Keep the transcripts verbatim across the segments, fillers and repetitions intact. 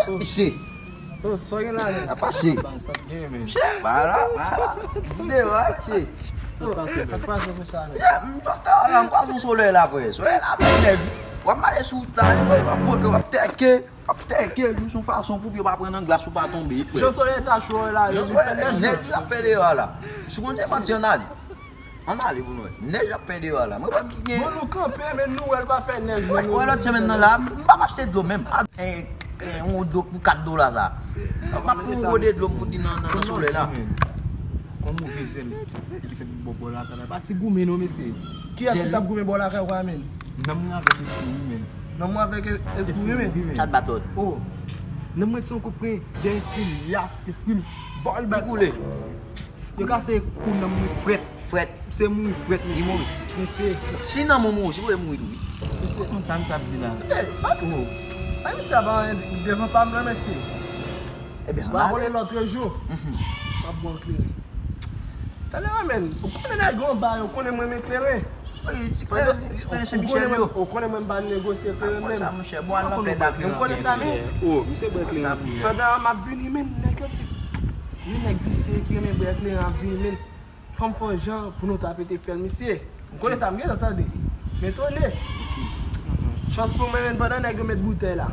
Misye. Oh, sa gen la, men. A pase. Sa t gen, men. Misye, pa la, pa la. Devan, misye. Sa t pase, Sa men. k pase pou sa, men? M t ap la, m kwaze yon solèy la, frè. Solèy la, frè, nèg. W ap male sou wout la, w ap fote, w ap tèke, w ap tèke, jis yon fason pou pye w pa pran nan glas ou pa tonbe, frè. Jan solèy ta cho la, yo di fè nèj Nèg la. J ap fè deyò a la. Si w konn se manti, ann ale. Ann ale pou nou wè. Nèj ap fè deyò a la. Mwen pa ki gen. Bon, nou kanpe, men nou wè l pa fè nèj. Wè, wè, lòt semèn nan la, m p ap achte dlo menm. A, e, e, yon dlo pou kat dola sa. M ap pran yon gode dlo m fout li nan, nan, nan solèy la. Kòman w vle di l? Li fèt bò bò lakay la. Pa ti goumen non, mesye. Kiyès ki t ap goumen bò lakay ou a, men? Nanm mwen avèk espri wi, men. Nanm mwen avèk espri wi, men. Chat bat lòt. Oh, nanm mwen ti yon kout pren. Dèyè espri l, yas, espri l. Bòl Li bat. koule. Yo kase kou nanm mwen frèt. Frèt. Se mouri frèt, Li mesye. mouri. Mesye. Si nanm ou mouri, si pou mouri tou wi. Mesye, konsa m sa ap di la. Ey, pa misye. Pa misye ap anyen devan pa m nan, mesye. Ebyen, Ba konnen lòt jou. M ap bon kleren. Talè, men, ou konnen nèg yo anba yo, konnen mwen men kleren. Wi, ti kleren, ti kleren se Michel yo. Ou konnen mwen pa negosye kleren Konn sa, menm. Monchè, bon, al nan plèd ak Ou konnen sa, men. Oh, misye bwè kleren. Pandan m ap vini, men, nèg yo ti. Men nèg visye ki renmen bwè kleren ap vini, men. Fò m fè yon jan pou nou ta pete fè l, misye. Ou konnen sa, m gentan tande. M etone. Chans pou mwen, men, pandan nèg yo met boutèy la.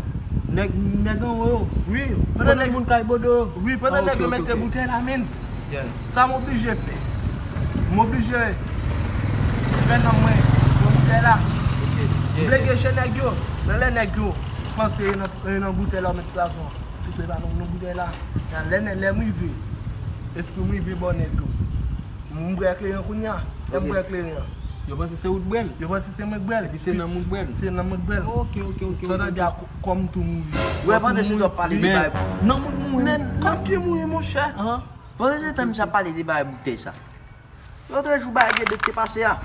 Nèg, nèg anwo yo. Wi, pandan nèg moun kay bodo yo. Wi, pandan nèg yo mete boutèy la, men. Sa m oblije fè? M oblije fè nan mwen nan boutèy la. M lege je nèg yo. Nan lè nèg yo panse nan, nan boutèy la, ou met plazon. Toupe pa nan, nan boutèy la. Lè, lè m rive, espri m rive bò nèg yo. M bwè kleren kounye a. Lè m bwè kleren an. Yo panse se ou t bwè l. Yo panse se mwen k bwè l. Epi se nan moun bwè l. Se nan mwen k bwè l. Ok, ok, ok. Sa ta di a kò m tou mouri. Wè, pandan se tan w ap pale de bagay. Nan moun mouri. Men, Kòm ki mouri, monchè? Ahan. Pandan se tan misye ap pale de bagay boutèy sa. Lòt jou bagay gen de te pase a.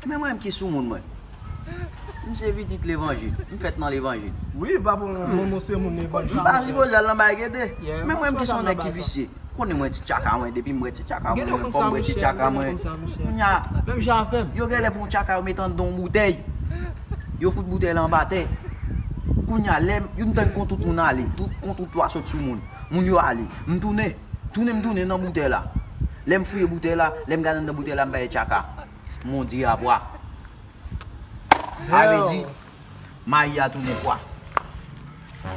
Men mwen menm ki sou moun mwen. M se pitit levanjil. M fèt nan levanjil. Wi, papa, mwen, mwen se moun M levanjil. pa sipoze al nan bagay gede. Men mwen menm ki se yon nèg ki visye. Konnen mwen ti tchaka mwen, depi m wè ti tchaka mwen, mwen fò m wè ti tchaka mwen. Kounye a, Menm jan avè m. Yo genlè pran yon tchaka, yo met anndan yon boutèy. Yo fout boutèy la anba tè. Kounye a, lè m, yo m tann kont tout moun ale. Tout, kont tout lwa sot sou moun. Moun yo ale. M tounen. Tounen, m tounen nan boutèy la. Lè m fouye boutèy la, lè m gade anndan boutèy la, m pa wè tchaka. Mon Dieu, a pwa. Sa vle di, mayi a tounen pwa.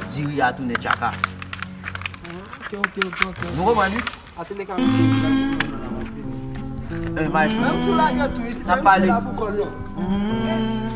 Diri a tounen tchaka. Ok, ok, ok, ok. Nou konprann, wi? Atende ka Eh, maestro, Menm tou lage tou, n ap pale. Pou kò l yo.